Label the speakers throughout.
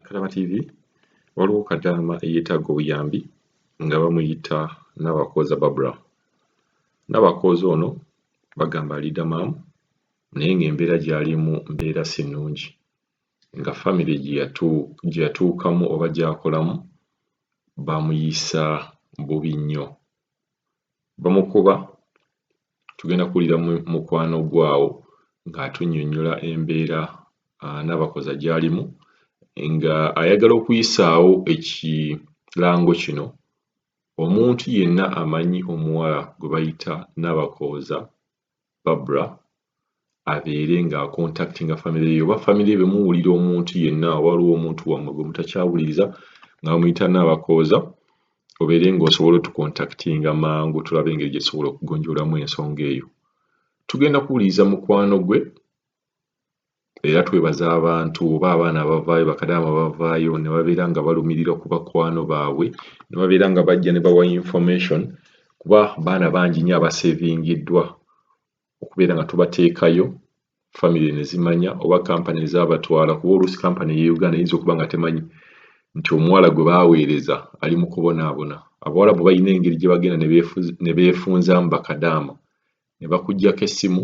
Speaker 1: Kadama TV, waliwo kadaama eyeetaaga obuyambi nga bamuyita Nabakooza Barbara. Nabakooza ono bagamba ali Dammam naye ng'embeera gy'alimu mbeera si nnungi nga famire gye yatuukamu oba gy'akolamu bamuyisa bubi nnyo. Bamukuba, tugenda kuwulira mukwano gwe awo ng'atunnyonnyola embeera Nabakooza gy'alimu nga ayagala okuyisaawo ekirango kino omuntu yenna amanyi omuwala gwe bayita Nabakooza Barbara abeere ng'acontactinga famire ye oba famire ye bwe muwulira omuntu yenna oba waliwo omuntu wammwe gwe mutakyawuliriza nga bamuyita Nabakooza obeere ng'osobola otucontactinga mangu tulabe engeri gye tusobola okugonjoolamu ensonga eyo. Tugenda kuwuliriza mukwano gwe era twebaza abantu oba abaana abavaayo bakadaama abavaayo ne babeera nga balumirira ku bakwano baabwe ne babeera nga bajja ne bawa information kuba baana bangi nnyo abasevingiddwa okubeera nga tubateekayo famire ne zimanya oba kampani ezaabatwala kuba oluusi kampani ey'e Uganda eyinza okuba nga temanyi nti omuwala gwe baaweereza ali mu kubonaabona. Abawarabu balina engeri gye bagenda ne beefunzaamu bakadaama ne bakuggyako essimu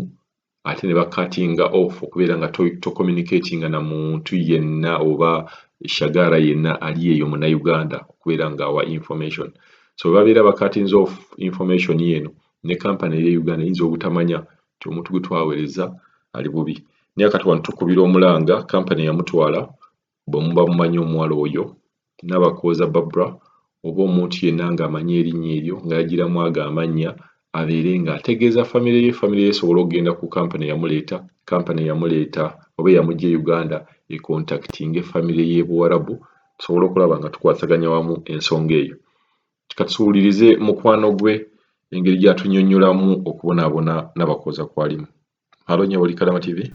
Speaker 1: ate ne bacuttinga off okubeera nga tocommunicatinga na muntu yenna oba shagara yenna ali eyo Munnayuganda okubeera ng'awa information. So bwe babeera bacuttinze off information eno ne kampani ey'e Uganda eyinza obutamanya nti omuntu gwe twaweereza ali bubi. Naye kati wano tukubira omulanga kampani eyamutwala bwe muba mumanyi omuwala oyo Nabakooza Barbara oba omuntu yenna ng'amanyi erinnya eryo nga yagiramu ago amannya abeere ng'ategeeza famire ye, famire ye esobole okugenda ku kampani eyamuleeta, kampani eyamuleeta oba eyamuggya e Uganda econtactinge famire y'e Buwarabu tusobole okulaba nga tukwasaganya wamu ensonga eyo. Katuwulirize mukwano gwe engeri gy'atunnyonnyolamu okubonaabona Nabakooza kw'alimu. Hello nnyabo, oli Kadama TV.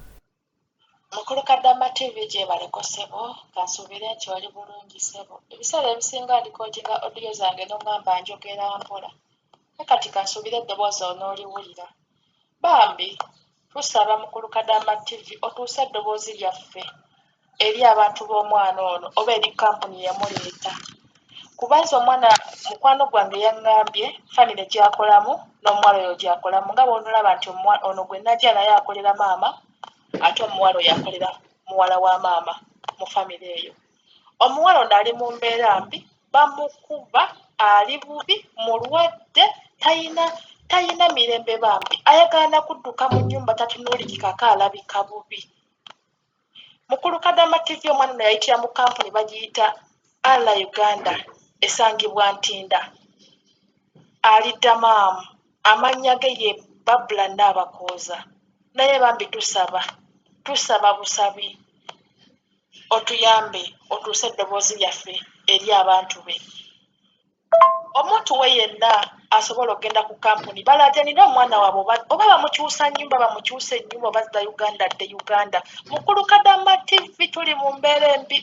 Speaker 2: Mukulu Kadama TV, gyebaleko ssebo, kansuubire nti oli bulungi ssebo. Ebiseera ebisinga ndecordinga audio zange n'oŋŋamba njogera mpola. Naye kati kansuubire eddoboozi onooliwulira. Bambi tusaba Mukulu Kadama TV otuuse eddoboozi lyaffe eri abantu b'omwana ono oba eri kampuni eyamuleeta. Kubanza omwana mukwano gwange yaŋŋambye famire gy'akolamu n'omuwala oyo gy'akolamu nga bw'onolaba nti ono gwe najja naye akolera maama ate omuwala oyo akolera muwala wa maama mu famire eyo. Omuwala ono ali mu mbeera mbi, bamukuba, ali bubi, mulwadde, tayina mirembe bambi. Ayagala na kudduka mu nnyumba tatunuulikikako alabika bubi. Mukulu Kadama TV, omwana ono yayitira mu kampuni bagiyita Alla Uganda esangibwa Ntinda. Ali Dammam, amannya ge ye Barbara Nabakooza. Naye bambi tusaba, tusaba busabi otuyambe otuuse eddoboozi lyaffe eri abantu be. Omuntu we yenna asobola okugenda ku kampuni balaajanire omwana waabwe oba bamukyusa nnyumba bamukyusa ennyumba oba zza Uganda adde Uganda. Mukulu Kadama TV, tuli mu mbeera embi,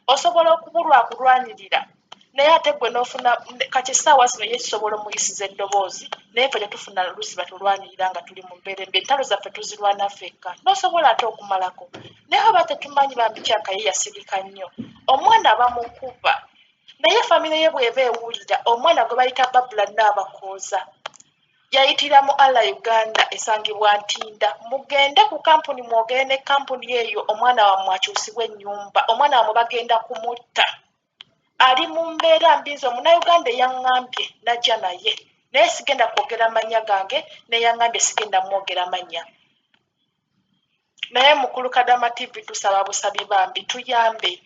Speaker 2: osobola okubulwa akulwanirira naye ate gwe n'ofuna kati essaawa zino ye kisobola omuyisiza eddoboozi naye ffe tetufuna lusi batulwanirira nga tuli mu mbeera embi, entalo zaffe tuzirwana ffekka n'osobola ate okumalako naye oba tetumanyi bambi kyaka ye yasirika nnyo. Omwana bamukuba naye famire ye bw'eba ewulira omwana gwe bayita Barbara Nabakooza yayitira mu Alla Uganda esangibwa Ntinda. Mugende ku kampuni mwogere ne kampuni eyo omwana wammwe akyusibwe ennyumba, omwana wammwe bagenda kumutta. Ali mu mbeera mbi nze Omunnayuganda eyaŋŋambye najja naye naye sigenda kwogera mannya gange neyaŋŋambye sigenda mwogera mannya. Naye Mukulu Kadama TV, tusaba busabi bambi tuyambe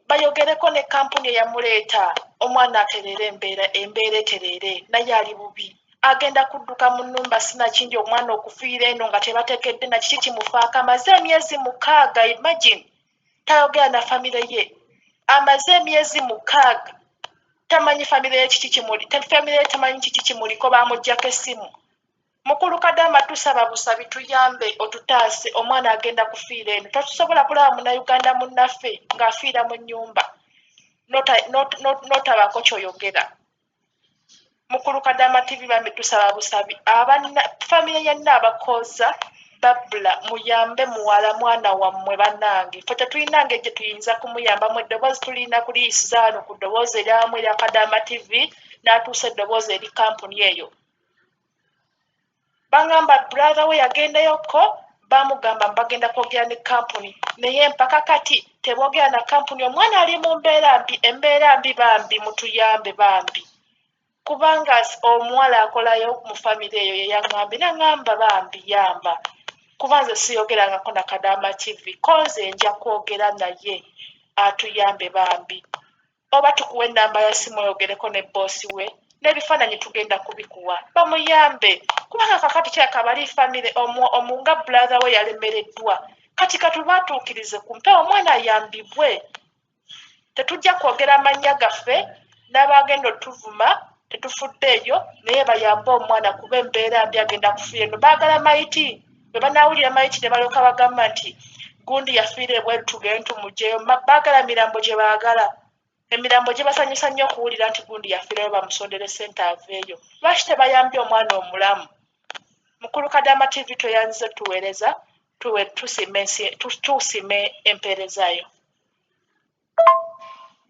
Speaker 2: bayogereko ne kampuni eyamuleeta omwana atereere embeera embeera etereere naye ali bubi agenda kudduka mu nnumba sinakindi omwana okufiira eno nga tebategedde na kiki kimufaako. Amaze emyezi 6, imagine, tayogera na famire ye, amaze emyezi 6 tamanyi famire ye kiki kimuli, famire ye tamanyi kiki kimuliko, bamuggyako essimu. Mukulu Kadama, tusaba busabi tuyambe otutaase omwana agenda kufiira eno. Totusobola kulaba Munnayuganda munnaffe ng'afiira mu nnyumba n'otabaako ky'oyogera. Mukulu Kadama TV, bambi tusaba busabi famire ya Nabakooza. Babula muyambe muwala mwana wammwe bannange. Ffe tetulina ngeri gye tuyinza kumuyambamu, eddoboozi tulina kuliyisiza wano ku ddoboozi eryamu erya Kadaama TV n'atuusa eddoboozi eri kampuni eyo. Bangamba brother we yagendayokko bamugamba mbagenda kwogera ne kampuni naye mpaka kati teboogera na kampuni. Omwana ali mu mbeera mbi, embeera mbi bambi, mutuyambe bambi, kubanga omuwala akolayo mu famire eyo yeyaŋŋambye naŋŋamba bambi yamba, kuba nze siyogerangako na Kadaama TV, ko nze nja kwogera naye atuyambe bambi, oba tukuwa ennamba ya simu oyogereko ne bboosi we n'ebifaananyi tugenda kubikuwa bamuyambe, kubanga kakati kirabika bali famire omu nga brother we yalemereddwa, kati katubaatuukirize ku mpewo omwana ayambibwe. Tetujja kwogera mannya gaffe n'abagenda otuvuma tetufuddeeyo, naye bayambe omwana kuba embeera mbi, agenda kufiira eno. Baagala mayiti, bwe banaawulira mayiti ne balyoka bagamba nti gundi yafiira ebweru tugende tumugyeyo. Baagala mirambo gye baagala, emirambo gibasanyusa nnyo okuwulira nti gundi yafiirayo bamusondere ssente aveeyo. Lwaki tebayambye omwana omulamu? Mukulu Kadaama TV tweyanzize tuweereza, tusiima empeerezayo.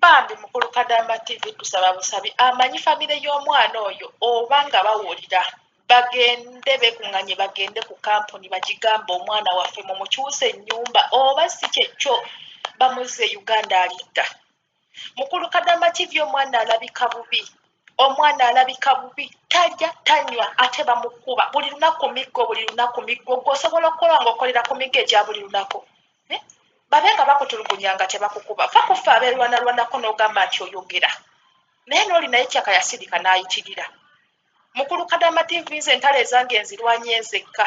Speaker 2: Bambi mukulu Kadaama TV tusaba busabi amanyi famire y'omwana oyo oba nga bawulira bagende beekunganye bagende ku kampuni bagigambe omwana waffe mumukyuse ennyumba oba si kyekyo bamuzze e Uganda alidda. Mukulu Kadaama TV omwana alabika bubi, omwana alabika bubi, talya tanywa ate bamukuba buli lunaku miggo, buli lunaku miggo. Gwe osobola okukola ng'okolera ku miggo egya buli lunaku? Eh? Babe nga bakutulugunya nga tebakukuba, fa kufa abeerwanalwanako n'ogamba nti oyogera naye n'oli naye kyaka yasirika n'ayitirira. Mukulu Kadaama TV nze entalo ezange nzirwanye nzekka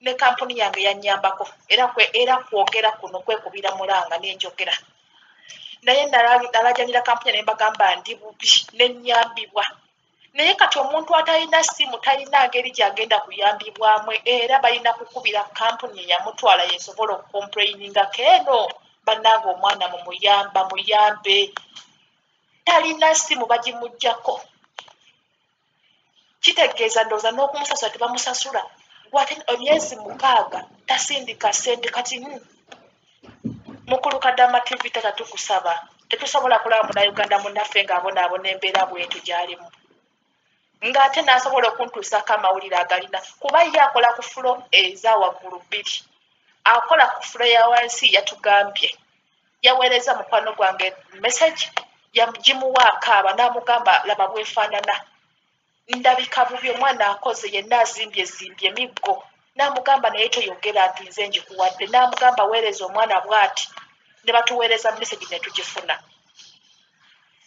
Speaker 2: ne kampuni yange yannyambako era kwe era kwogera kuno kwekubira mulanga ne njogera naye nalajanira kampuni ne mbagamba ndi bubi ne nnyambibwa. Naye kati omuntu atalina ssimu talina ngeri gy'agenda kuyambibwamu, era balina kukubira kampuni eyamutwala yesobola okukomplainingako eno bannange omwana mumuyamba muyambe talina ssimu bagimuggyako. Kitegeeza ndowooza n'okumusasula tebamusasula, gwate emyezi 6 tasindika ssente kati. Mukulu Kadaama TV tata tukusaba, tetusobola kulaba munnayuganda munnaffe ng'abonaabona embeera bwetyo gy'alimu ng'ate n'asobola okuntuusaako amawulire agalina, kuba ye akola ku floor eza waggulu bbiri, akola ku floor ya wansi. Yatugambye yaweereza mukwano gwange message yagimuwa akaaba n'amugamba laba bwefaanana, ndabika bubi, omwana akoze yenna azimbye zimbye miggo, n'amugamba naye toyogera nti nze ngikuwadde, n'amugamba weereza omwana bw'ati, ne batuweereza message ne tugifuna.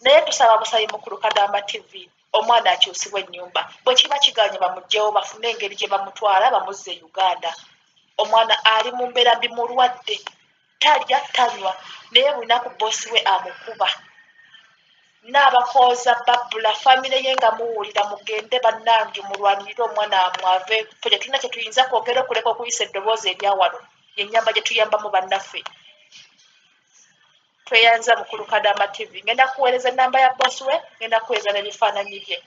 Speaker 2: Naye tusaba busayi mukulu Kadaama TV omwana akyusibwa ennyumba, bwe kiba kiganye bamuggyewo bafune engeri gye bamutwala bamuzze e Uganda. Omwana ali mu mbeera mbi, mulwadde, talya tanywa, naye buli lunaku bboosi we amukuba. N'abakooza Babula famire ye nga muwulira mugende bannange mulwanirire omwana wammwe ave. Ffe tetulina kye tuyinza kwogera okuleka okuyisa eddoboozi erya wano, yennyamba gye tuyambamu bannaffe. Tweyanza mukulu Kadaama TV, ngenda kuweereza ennamba ya bboosi we, ngenda kuweereza n'ebifaananyi bye.